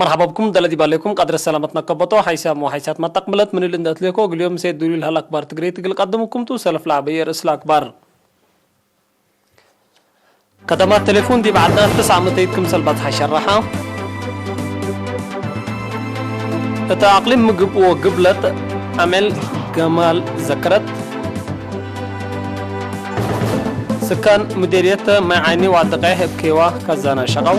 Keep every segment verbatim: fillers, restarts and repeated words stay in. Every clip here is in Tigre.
መርሐባ ብኩም፣ ደለ ዲብ ዐሌኩም ቀድረ ሰላመት ነከበቶ፣ ሐይሳም ወሐይሳት መተቅብለት ምን እሊ እንደ እትሌኮ፣ እግል ዮም ሴት ዱሉይ ለሀለ አክባር ትግሬ ትግል ቀድምኩም ቱ፣ ሰለፍ ለዐበየ ርእስ ለአክባር። ከደማት ቴሌፎን ዲብ ዐድናት ተስዓ ምእተይት ክምሰል በጽሐ ሸረሐ። እተ አቅሊም ምግብ ወግብለት አምዕል ገማል ዘከረት። ስካን ምዴርየት ማይ ዓይኒ ወዐዲ ቀይሕ እብ ኬዋ ከዛና ሸቀው።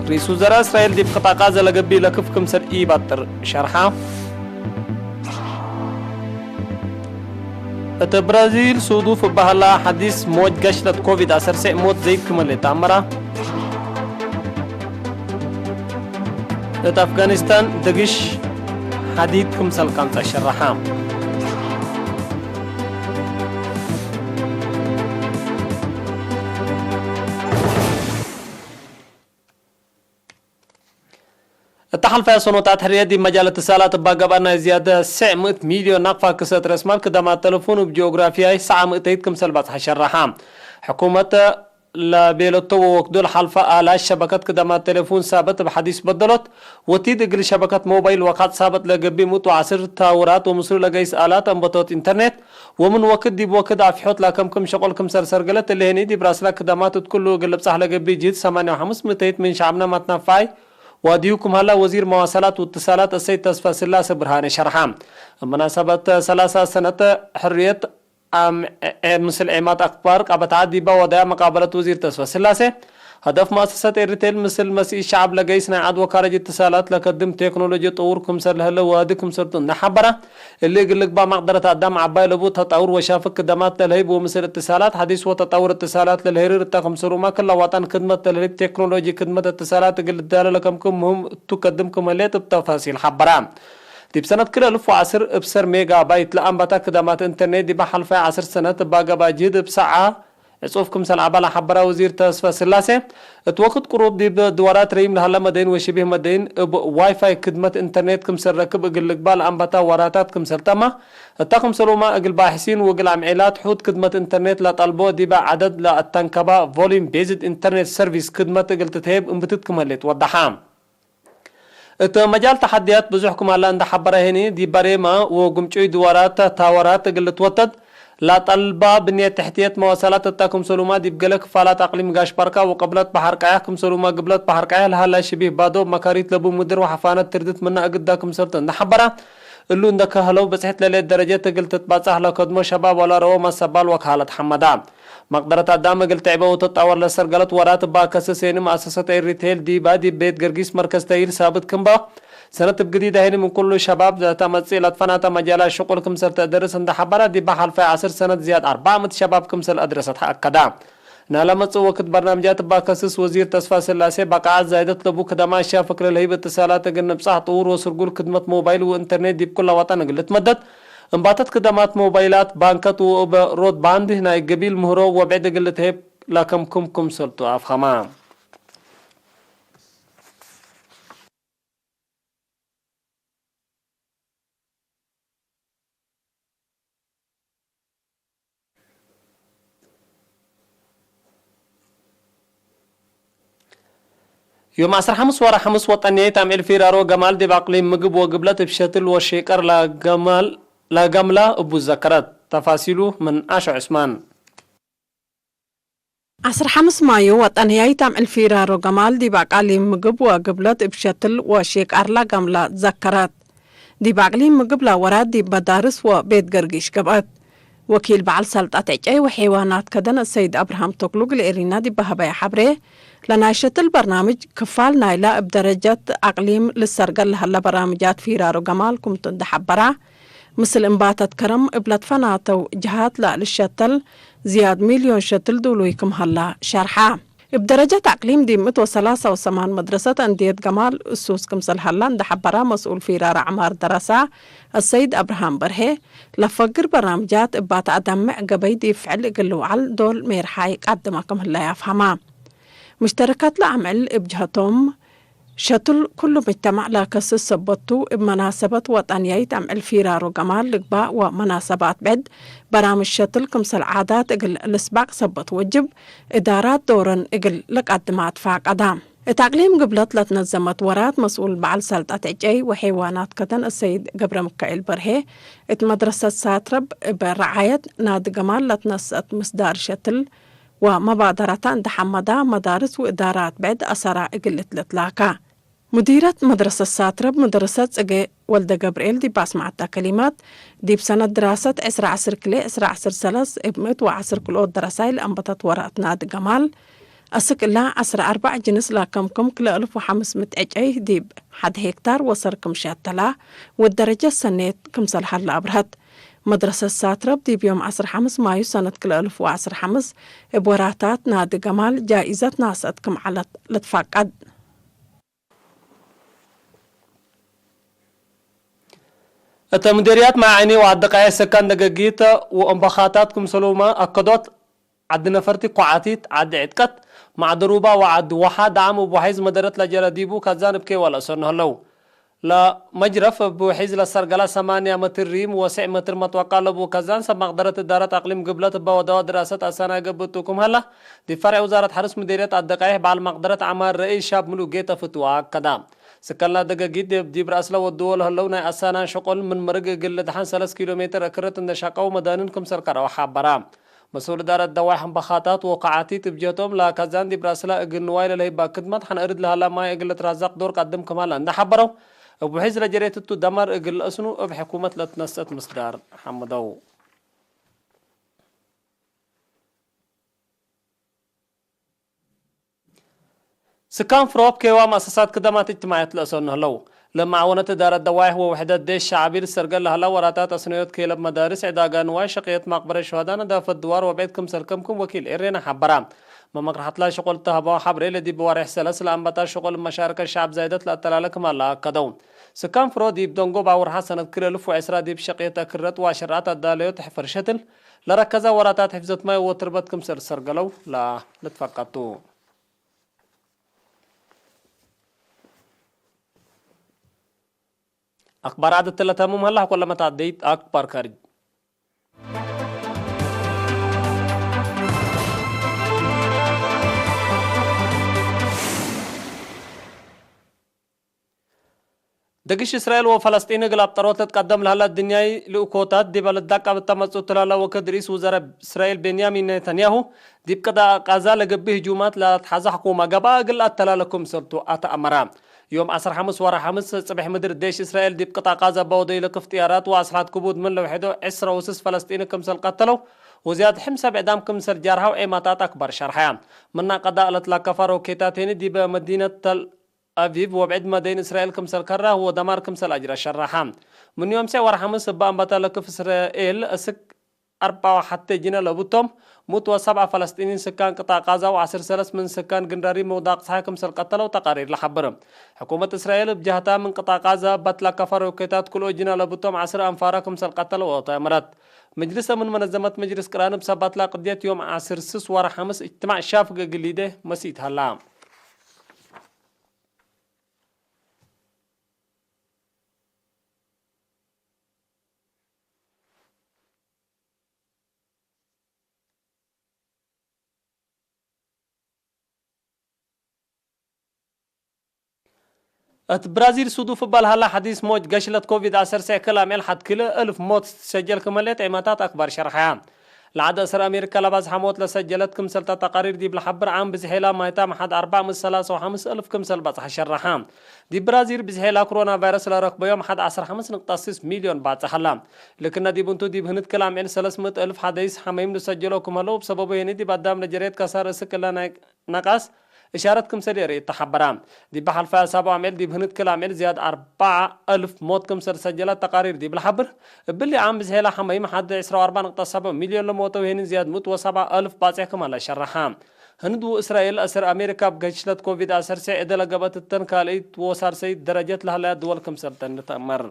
ርኢስ ውዘራእ እስራኤል ዲብ ቅጣእ ቃዘ ለገብእ ለክፍ ክምሰል ኢባጥር ሸርሐ። እት ብራዚል ሱዱፍ እበ ሀላ ሐዲስ ሞጅ ገሽለት ኮቪድ ዐሰርተ ሞት ዘይድ ክመ ለተአመራ። እት አፍጋኒስታን ደግሽ ሐዲድ ክምሰል ካምጸ ሸረሐ። እተ ሐልፈየ ሰኖታት ሕርየት ዲብ መጃል እትሳላት እባ ገብአ ናይ ዝያደ ሰዕ ምእት ሚልዮን ናቅፋ ክሰት ረእስማል ክደማት ተለፎን እብ ጂኦግራፊያይ ሰዓ ምእተይት ክምሰል በጽሐ ሸረሐ። ሕኩመት ለቤለቶ ወወክዶ ለሐልፈ አላት ሸበከት ክደማት ተለፎን ሳበት እብ ሐዲስ በደሎት ወቲድ እግል ሸበከት ሞባይል ወካት ሳበት ለገብእ ምእት ወዐስር ታውራት ወምስሉ ለገይስ አላት አንበቶት ኢንተርኔት ወምን ወክድ ዲብ ወክድ አፍሖት ለከምክም ሸቁል ክምሰል ሰርገለት እሊ ህኒ ዲብ ራስላ ክደማት እት ኩሉ እግል ልብጻሕ ለገብእ ጅህድ ሰማንያ ወሐምስ ምእተይት ምን ሸዐብነ ማትናፋይ ዋድዩ ክም ሀላ ወዚር መዋሰላት ወእትሳላት እሰይድ ተስፈ ስላሰ ብርሃነ ሸርሐ። እብ መናሰበት ሰላሳ ሰነት ሕርየት አም-፣ ዔ-፣ ምስል ዔማት አክባር ቃበት ዐድ ዲባ ወደያ መቃበለት ወዚር ተስፈ ስላሴ፣ ሀደፍ መአሰሰት ኤሪቴል ምስል መስኢት ሸዐብ ለገይስ ናይ ዐድ ወካረጅ እትሳላት ለከድም ቴክኖሎጂ ጥውር ክምሰል ለህለ ዋዲ ክምሰልቱ እንዴ ሐበረ፣ እሊ እግል ልግባእ መቅደረት አዳም ዐባይ ለቡ ተጣውር ወሻፍግ ክደማት ለልህይብ ወምስል እትሳላት ሐዲስ ወተጣውር እትሳላት ለልሄርር እተ ክምሰሉመ ክለ ወጠን ክድመት ለልህይብ ቴክኖሎጂ ክድመት እትሳላት እግል ልዳለ ለከምክም ምህም እቱ ከድም ክም ህሌት እብ ተፋሲል ሐበረ። ዲብ ሰነት ክልኤ እልፍ ወዐስር እብ ሰር ሜጋባይት ለአንበታ ክደማት ኢንተርኔት ዲበ ሐልፈየ ዐስር ሰነት እባ ገብአ ጅህድ እብ ሰዓ ዕጹፍ ክምሰል ዐባ ለሐበረ ወዚር ተስፈ ስላሴ፣ እት ወክድ ቅሩብ ዲብ ድዋራት ረይም ለሀለ መደይን ወሽቢህ መደይን እብ ዋይፋይ ክድመት ኢንተርኔት ክምሰል ረክብ እግል ልግባእ ለአንበታ ዋራታት ክምሰል ተመ፣ እተ ክምሰሉመ እግል ባሕሲን ወእግል አምዔላት ሑድ ክድመት ኢንተርኔት ለጠልቦ ዲበ ዐደድ ለአተንከበ volume based internet service ክድመት እግል ትትሄብ እምብትት ክም ህሌት ወደሐ። እት መጃል ተሐድያት ብዙሕ ክም ሀለ እንዴ ሐበረ ህኒ፣ ዲብ በሬመ ወግምጩይ ድዋራት ታወራት እግል ልትወተድ ለጠልባ ብንየት ተሕትየት መዋሰላት እተ ክምሰሉመ ዲብ ገሌ ክፋላት አቅሊም ጋሽ ባርካ ወቅብለት በሐር ቀያሕ ክምሰሉመ ግብለት በሐር ቀያሕ ለሀላ ሽቢህ ባዶ እብ መካሪት ለቡ ምድር ወሐፋነት ትርድት ምነ እግዳ ክምሰልቱ እንዴ ሐበረ፣ እሉ እንዴ ከሀለው ብጽሕት ለሌት ደረጀት እግል ትትባጻሕ ለከድሞ ሸባብ ወለረወ መሰባል ወካለት ሐመዳ። መቅደረት አዳም እግል ትዕበ ወትጣወር ለሰርገለት ወራት እባ ከስስ ሄኒ መአሰሰት ኤሪቴል ዲባ ዲብ ቤት ገርጊስ መርከዝ ተይል ሳብት ክም በ ሰነት እብ ግዲደ ሄኒ ምን ኩሉ ሸባብ ለተመጽእ ለትፈናተ መጃላት ሽቁል ክምሰል ተአደርስ እንዴ ሐበረ፣ ዲበ ሐልፈየ ዐስር ሰነት ዝያድ አርበዕ ምእት ሸባብ ክምሰል አድረሰት አከደ። ናለ መጽእ ወክድ በርናምጃት እባ ከስስ ወዚር ተስፋ ስላሴ፣ በቃዐት ዛይደት ለቡ ክደማት ሻፍክ ለልህይብ እትሳላት እግል ንብጻሕ ጥውር ወስርጉል ክድመት ሞባይል ወኢንተርኔት ዲብ ኩለ ወጠን እግል ልትመደድ፣ እምባተት ክደማት ሞባይላት፣ ባንከት ወእብ ሮድባንድ ናይ ገቢል ምህሮ ወብዕድ እግል ልትሄብ ለከምክም ክምሰልቱ አፍሀመ። ዮም ዐስር ሐምስ ወርሕ ሐምስ ወጠንያይት አምዕል ፊራሮ ገማል ዲብ አቅሊም ምግብ ወግብለት እብ ሸትል ወሼቀር ለገማል፣ ለገምላ እቡ ዘከረት። ተፋሲሉ ምን አሾ ዑስማን። ዐስር ሐምስ ማዮ ወጠንያይት አምዕል ፊራሮ ገማል ዲብ አቃሊም ምግብ ወግብለት እብ ሸትል ወሼቃር ለገምላ ዘከረት። ዲብ አቅሊም ምግብ ለወራት ዲብ መዳርስ ወቤት ገርጊሽ ገብአት። ወኪል በዐል ሰልጠት ዕጨይ ወሐይዋናት ከደን ሰይድ አብርሃም ተክሉ እግል ኤሪና ዲብ ሀበየ ሐብሬ፣ ለናይ ሸትል በርናምጅ ክፋል ናይለ እብ ደረጀት አቅሊም ልሰርገል ለሀለ በራምጃት ፊራሮ ገማል ክምቱ እንዴ ሐበራ፣ ምስል እምባተት ከረም እብ ለትፈናተው ጀሃት ለልሸተል ዝያድ ሚልዮን ሸትል ዱሉይ ክም ሀላ ሸርሐ። እብ ደረጀት አቅሊም ዲብ ምእት ወሰላሳ ወሰማን መድረሰት አንድየት ገማል እሱስ ክምሰል ሀላ እንዴ ሐበራ መስኡል ፊራረ ዐማር ደረሳ፣ አሰይድ አብርሃም በርሄ፣ ለፈግር በራምጃት እባ ተአዳምዕ ገበይ ዲብ ፍዕል እግል ልውዓል ዶል ሜርሓይ ቃድመ ክም ህለ አፍሀማ። ሙሽተረካት ለአምዕል እብ ጀሀቶም፣ ሸትል ኩሉ ሙጅተማዕ ለከስስ ሰበት ቱ፣ እብ መናሰበት ወጠንያይት አምዕል ፊራሮ ገማል ልግባእ ወመናሰባት ብዕድ በራምጅ ሸትል ክምሰል ዓዳት እግል ልስባቅ ሰበት ወጅብ፣ እዳራት ዶረን እግል ለቀድማ ትፋቀዳ። እት አቅሊም ግብለት ለትነዘመት ወራት መስኡል በዐል ሰልጠት ዕጨይ ወሐይዋናት ከተን እሰይድ ገብረምካኤል በርሄ፣ እት መድረሰት ሳትረብ እበ ረዓየት ናዲ ገማል ለትነሰአት ምስዳር ሸትል ወመባደረታ እንዴ ሐመዳ፣ መዳርስ ወእዳራት ብዕድ አሰራ እግል ልትላካ። ሙዲረት መድረሰት ሳትረብ መድረሰት ጽጌ ወልደ ገብርኤል ዲብ አስመዐታ ከሊማት፣ ዲብ ሰነት ድራሰት ዕስራ ዐስር ክልኤ ዕስራ ዐስር ሰለስ እብ ምእት ወዐስር ክልኦት ደረሳይ ለአንበተት ወራት ናዲ ገማል፣ አስክ እላ ዐስር አርበዕ ጅንስ ለከምክም ክልኤ አልፍ ወሐምስ ምእት ዕጨይ ዲብ ሐድ ሄክታር ወሰር ክም ሸተላ ወደረጀት ሰኔት ክምሰል ሀለ አብርሀት። መድረሰት ሳትረብ ዲብ ዮም ዐስር ሐምስ ማዩ ሰነት ክልኤ አልፍ ወዐስር ሐምስ እብ ወራታት ናዲ ገማል ጃኢዘት ናሰአት ክም ዐለት ልትፋቀድ። እተ ምዴርያት ማይ ዐይኒ ወዐዲ ቀይሕ ሰካን ደገጊት ወእምበኻታት ክምሰልሁመ አከዶት። ዐዲ ነፈርቲ፣ ኮዓቲት፣ ዐዲ ዕጥቀት፣ ማዕደሩባ ወዐዲ ወሓ ደዓም እብ ወሒዝ መደረት ለጀረ ዲቡ ከዛን እብ ኬዋ ለአሰኑ ህለው። ለመጅረፍ እብ ወሒዝ ለሰርገላ ሰማንያ መትር ሪም ወስዕ መትር መትወቃ ለቡ ከዛን ሰብ መቅደረት እዳረት አቅሊም ግብለት እበ ወደዋ ድራሰት አሳናይ ገብእ ቱ ክም ሀላ፣ ዲብ ፈርዕ ውዛረት ሐርስ ምዴርየት ዐዲ ቀይሕ በዐል መቅደረት ዐማር ረኢስ ሻብ ምሉእ ጌጠ ፍትወ አከዳ። ስከላ ደገጊት ዲብ፣ ዲብ ረአስለ ወድዎ ለህለው ናይ አሳናን ሸቆል ምን መርግ እግል ለደሐን ሰለስ ኪሎ ሜትር እክረት እንዴ ሸቀው መዳንን ክምሰል ከረው ሐበራ። መስኡል እዳረት ደዋይ ሕምበኻታት ወከዓቲት እብ ጀቶም ለከዛን ዲብ ረአስለ እግል ንዋይ ለለህይባ ክድመት ሐን እርድ ለሀላ ማይ እግል ልትራዘቅ ዶር ቀድም ክማለ እንዴ ሐበረው፣ እብ ውሒዝ ለጀሬት እቱ ደመር እግል ለአስኑ እብ ሕኩመት ለትነሰአት ምስዳር ሐምደው። ስካን ፍሮፕ ኬዋ መአሰሳት ክደማት እጅትማዕየት ለአሰኑ ህለው። ለመዓወነት እዳረት ደዋይሕ ወውሕደት ዴሽ ሸዕቢ ልሰርገል ለሀላ ወራታት አስነዮት ኬለብ መዳርስ፣ ዕዳጋ ንዋይ፣ ሸቅየት መቅበረት ሹሀዳ፣ ነዳፈት ድዋር ወብዕድ ክምሰል ከምክም ወኪል ኤሬና ሐበራ። መመቅርሐትላ ሸቆል ተሀበው ሐብሬ ለዲብ ዋሬሕ ሰለስ ለአንበጣ ሸቆል መሻረከት ሸዕብ ዛይደት ለአተላለ ክማለ አከደው። ስካን ፍሮ ዲብ ደንጎብ አውርሐ ሰነት ክልኤ አልፍ ወዕስራ ዲብ ሸቅየት አክረት ወአሸርዐት አዳለዮት ሕፈር ሸትል ለረከዘ ወራታት ሕፍዘት ማይ ወትርበት ክምሰል ሰርገለው ለልትፈቀድ ቱ። አክባር ዐድ እትለ ተሙም ሀላ፣ ሐቆ ለመታደይት አክባር ካርጅ። ደግሽ እስራኤል ወፈለስጢን እግል አብጠሮት ልትቀደም ለሀለ ድንያይ ልኡኮታት ዲበ ልትዳቀብ እተ መጽኡቱ ለሀለ ወክድ ርኢስ ውዘረ እስራኤል ቤንያሚን ኔተንያሁ፣ ዲብ ቅጣእ ቃዛ ለገብእ ህጁማት ለአትሐዘ ሕኩመ ገብአ እግል አተላለ ክምሰልቱ አተአመረ። ዮም ዐስር ሐምስ ወርሕ ሐምስ ጽብሕ ምድር ዴሽ እስራኤል ዲብ ቅጣእ ቃዛ በወደዩ ለክፍ ጥያራት ወአስልሐት ክቡድ ምን ለውሐዶ ዕስረ ውስስ ፈለስጢኒ ክምሰል ቀተለው ወዝያድ ሕምሰ ብዕዳም ክምሰል ጃርሐው ዔማታት አክባር ሸርሐ። ምና ቀዳእ ለትላከፋ ሮኬታት ሄኒ ዲበ መዲነት ተል አቪቭ ወብዕድ መደይን እስራኤል ክምሰል ከራህ ወደማር ክምሰል አጅረ ሸረሐ። ምን ዮም ሴዕ ወርሕ ሐምስ እበ አንበተ ለክፍ እስራኤል እስክ አርበዕ ወሐቴ ጅነ ለቡቶም፣ ሙት ወሰብዐ ፈለስጢኒን ስካን ቅጣእ ቃዛ ወዐስር ሰለስ ምን ስካን ግንዳሪ ምውዳቅ ጸሓይ ክምሰል ቀተለው ተቃሪር ለሐብር። ሕኩመት እስራኤል እብ ጀህታ ምን ቅጣእ ቃዛ በትላከፈ ሮኬታት ክልኦ ጅነ ለቡቶም ዐስር አንፋረ ክምሰል ቀተለው ተአምረት። መጅልስ አምን መነዘመት መጅልስ ቅራን እብ ሰባትላ ቅድየት ዮም ዐስር ስስ ወርሕ ሐምስ እጅትማዕ ሻፍግ እግል ሊዴ መሲት ሀላ። እት ብራዚል ሱዱፍ እበ ለሀላ ሐዲስ ሞጅ ገሽለት ኮቪድ ዐሰርተ ክል አምዕል ሐድ ክልኤ እልፍ ሞት ትሰጀል ክም ህሌት ዔማታት አክባር ሸርሐያ። ለዐድ አሰር አሜሪካ ለባዝሐ ሞት ለሰጀለት ክምሰልተ ተቃሪር ዲብ ለሐብር ዓም ብዝሔላ ማይታም ሐድ አርበዕ ምእት ሰላሳ ወሐምስ እልፍ ክምሰል በጽሐ ሸረሐ። ዲብ ብራዚል ብዝሔላ ክሮና ቫይረስ ለረክበዮም ሐድ ዐስር ሐምስ ንቅጠ ስስ ሚልዮን ባጽሕ ሀላ። ልክነ ዲብ እንቱ ዲብ ህንድ ክል አምዕል ሰለስ ምእት እልፍ ሐደይስ ሐመይም ልሰጀሎ ክም ህለው እብ ሰበቡ ሄኒ ዲብ አዳም ለጀሬት ከሳር እስክ እለ ናይ ነቃስ እሻረት ክምሰል የርኢ ተሐበራ። ዲብ ሐልፋይ አሳቡ አምዕል ዲብ ህንድ ክል አምዕል ዝያድ አርበዕ እልፍ ሞት ክምሰል ሰጀለት ተቃሪር ዲብ ለሐብር፣ እብሊ ዓም ብዝሔላ ሐመይም ሐድ ዕስራ ወአርበዕ ንቅጠ ሰብዕ ሚልዮን ለሞተው ሄኒ ዝያድ ምእት ወሰብዓ እልፍ ባጽሕ ክም ሀለ ሸረሐ። ህንድ ወእስራኤል አሰር አሜሪካ እብ ገሽለት ኮቪድ ዐሰርተ ዕደ ለገብአት እተን ካልአይት ወሳልሰይት ደረጀት ለሀለያ ድወል ክምሰል ተን ልትአመር።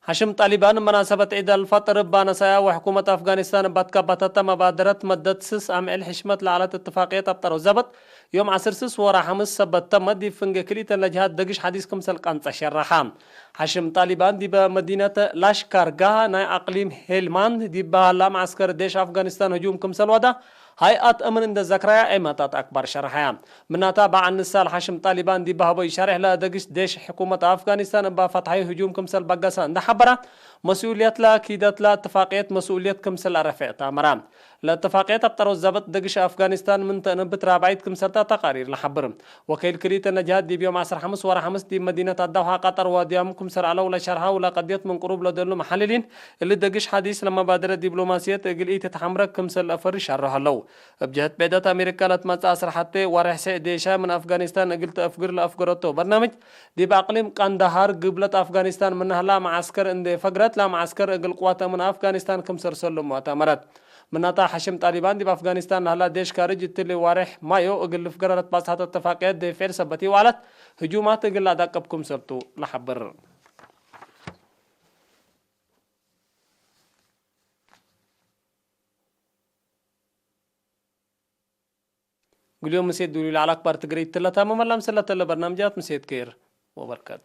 ሐሽም ጣሊባን መናሰበት ዒድ አልፈጥር እብ አነሳያ ወሕኩመት አፍጋኒስታን እብ አትካባተተ መባደረት መደት ስስ አምዕል ሕሽመት ለዐለት እትፋቅየት አብጠረው ዘበጥ፣ ዮም ዐስር ስስ ወራ ሐምስ ሰበት ተመ ዲብ ፍንጌ ክልኢተን ለጅሃት ደግሽ ሐዲስ ክምሰል ቀንጸ ሸረሐ። ሐሽም ጣሊባን ዲበ መዲነት ላሽካርጋህ ናይ አቅሊም ሄልማንድ ዲብ በሀላ መዓስከር ዴሽ አፍጋኒስታን ህጁም ክምሰል ወዳ፣ ሀይአት እምን እንደ ዘክራያ ዔማታት አክባር ሸርሐያ። ምናታ በዓል ንሳል ሐሽም ጣሊባን ዲብ ሀቦ ኢሻሬሕ ለደግሽ ዴሽ ሕኩመት አፍጋኒስታን እባ ፈትሐዩ ህጁም ክምሰል በገሰ እንደ ሐበራ፣ መስኡልየትላ ኪደትላ እትፋቅየት መስኡልየት ክምሰል አረፌዕ ታመራ። ለእትፋቅየት አብጠረው ዘበጥ ደግሽ አፍጋኒስታን ምን ተእንብት ራብዓይት ክምሰልታ ተቃሪር ለሐብር። ወከይል ክልኢተነ ጅሃት ዲብ ዮም ዐስር ሐምስ ወራ ሐምስ ዲብ መዲነት አዳውሐ ቀጠር ዋድያም ክምሰል ዐለው ለሸርሐው ለቀድየት ምን ቅሩብ ለደሉ መሐልሊን፣ እሊ ደግሽ ሐዲስ ለመባደረት ዲብሎማስየት እግል ኢትትሐምረግ ክምሰል ለአፈሪ ሻሮ ሀለው። እብ ጀህት ብዕደት አሜሪካ ለትመጽእ አስርሐቴ፣ ወሬሕ ሴዕ ዴሻ ምን አፍጋኒስታን እግል ተአፍግር ለአፍገረቶ በርናምጅ፣ ዲብ አቅሊም ቀንዳሃር ግብለት አፍጋኒስታን ምን ነህላ መዓስከር እንዴ ፈግረት፣ ለመዓስከር እግል ቅዋተ ምን አፍጋኒስታን ክምሰል ሰለሞ አታመረት። ምናታ ሐሽም ጣሊባን ዲብ አፍጋኒስታን ነህላ ዴሽ ካርጅ እትሊ ዋሬሕ ማዮ እግል ልፍገረ ለትባጽሐተ እትፋቅየት ዴፍዕል ሰበት ኢወዐለት፣ ህጁማት እግል ለአዳቅብ ክምሰልቱ ለሐብር። ግልዮም ምሴት ዱሉይ ለዐለ አክባር ትግረይት ለታመመ ለአምሰለተ ለበርናምጃት ምሴት ኬር ወበርከት።